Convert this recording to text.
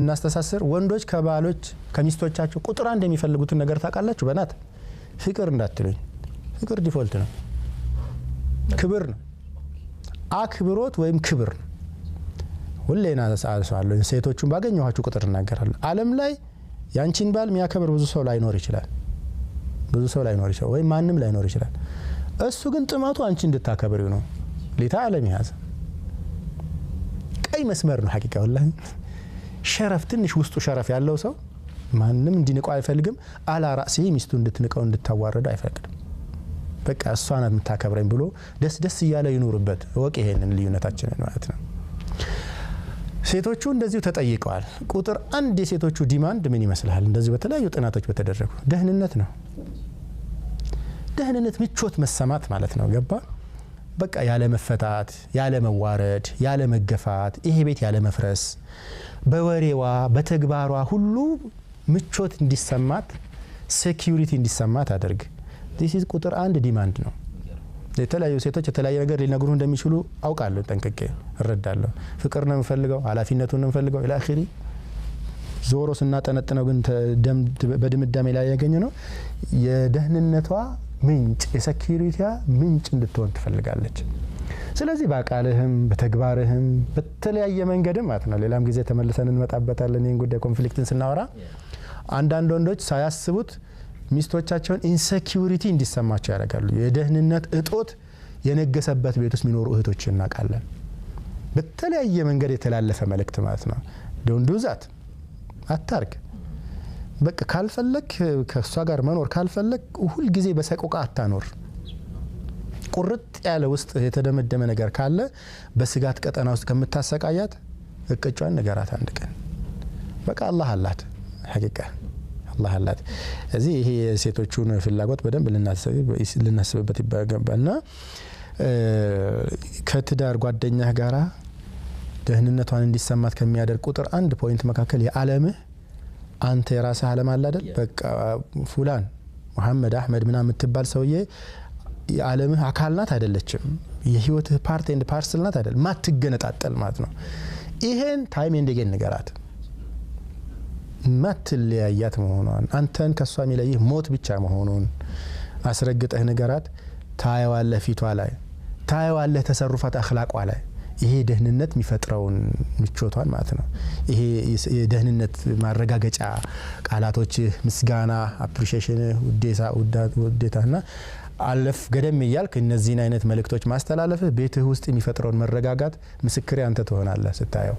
ስናስተሳስር ወንዶች ከባሎች ከሚስቶቻቸው ቁጥር አንድ የሚፈልጉትን ነገር ታውቃላችሁ? በናት ፍቅር እንዳትሉኝ፣ ፍቅር default ነው፣ ክብር ነው፣ አክብሮት ወይም ክብር ነው። ሁሌ አነሳለሁ። ሴቶቹን ባገኘኋችሁ ቁጥር እናገራለሁ። ዓለም ላይ ያንቺን ባል የሚያከብር ብዙ ሰው ላይኖር ይችላል። ብዙ ሰው ላይኖር ይችላል፣ ወይም ማንም ላይኖር ይችላል። እሱ ግን ጥማቱ አንቺ እንድታከብሪው ነው። ሌታ ዓለም የያዘ ቀይ መስመር ነው። ሐቂቃ ወላሂ ሸረፍ ትንሽ ውስጡ ሸረፍ ያለው ሰው ማንም እንዲንቀው አይፈልግም። አላ ራእሲ ሚስቱ እንድትንቀው እንድታዋረደው አይፈቅድም። በቃ እሷ ናት የምታከብረኝ ብሎ ደስ ደስ እያለ ይኑርበት። እወቅ ይሄንን ልዩነታችንን ማለት ነው። ሴቶቹ እንደዚሁ ተጠይቀዋል። ቁጥር አንድ የሴቶቹ demand ምን ይመስልሃል? እንደዚሁ በተለያዩ ጥናቶች በተደረጉ ደህንነት ነው። ደህንነት፣ ምቾት መሰማት ማለት ነው። ገባ? በቃ ያለ መፈታት፣ ያለ መዋረድ፣ ያለ መገፋት፣ ይሄ ቤት ያለ መፍረስ፣ በወሬዋ በተግባሯ ሁሉ ምቾት እንዲሰማት፣ security እንዲሰማት አድርግ። This is ቁጥር አንድ demand ነው። የተለያዩ ሴቶች የተለያየ ነገር ሊነግሩ እንደሚችሉ አውቃለሁ፣ ጠንቅቄ እረዳለሁ። ፍቅር ነው የምፈልገው፣ ኃላፊነቱን ነው የምፈልገው ኢላ አኺሪ። ዞሮ ስናጠነጥነው ግን በድምዳሜ ላይ ያገኘ ነው የደህንነቷ ምንጭ፣ የ security ዋ ምንጭ እንድትሆን ትፈልጋለች። ስለዚህ በቃልህም በተግባርህም በተለያየ መንገድም ማለት ነው። ሌላም ጊዜ ተመልሰን እንመጣበታለን ይህን ጉዳይ conflict ን ስናወራ። አንዳንድ ወንዶች ሳያስቡት ሚስቶቻቸውን insecurity እንዲሰማቸው ያደርጋሉ። የደህንነት እጦት የነገሰበት ቤት ውስጥ የሚኖሩ እህቶች እናውቃለን። በተለያየ መንገድ የተላለፈ መልእክት ማለት ነው። Don't do that፣ አታርግ። በቃ ካልፈለግ፣ ከእሷ ጋር መኖር ካልፈለግ ሁልጊዜ በሰቆቃ አታኖር። ቁርጥ ያለ ውስጥ የተደመደመ ነገር ካለ በስጋት ቀጠና ውስጥ ከምታሰቃያት እቅጯን ንገራት አንድ ቀን። በቃ አላህ አላት፣ ሐቂቃ አላህ አላት። እዚህ ይሄ የሴቶቹን ፍላጎት በደንብ ልናስብበት ይገባል። እና ከትዳር ጓደኛህ ጋራ ደህንነቷን እንዲሰማት ከሚያደርግ ቁጥር አንድ point መካከል የዓለምህ አንተ የራስህ ዓለም አለ አይደል? በቃ ፉላን ሙሐመድ አህመድ ምናምን የምትባል ሰውዬ የዓለምህ አካል ናት አይደለችም። የህይወትህ part and parcel ናት አይደል? ማትገነጣጠል ማለት ነው። ይሄን time and again ንገራት፣ ማትለያያት መሆኗን፣ አንተን ከእሷ የሚለይህ ሞት ብቻ መሆኑን አስረግጠህ ንገራት። ታየዋለህ፣ ፊቷ ላይ ታየዋለህ፣ ተሰሩፋት አኽላቋ ላይ ይሄ ደህንነት የሚፈጥረውን ምቾቷን ማለት ነው። ይሄ የደህንነት ማረጋገጫ ቃላቶችህ፣ ምስጋና፣ appreciation፣ ውዴታ እና አለፍ ገደም እያልክ እነዚህን አይነት መልእክቶች ማስተላለፍህ ቤትህ ውስጥ የሚፈጥረውን መረጋጋት ምስክሬ አንተ ትሆናለህ ስታየው።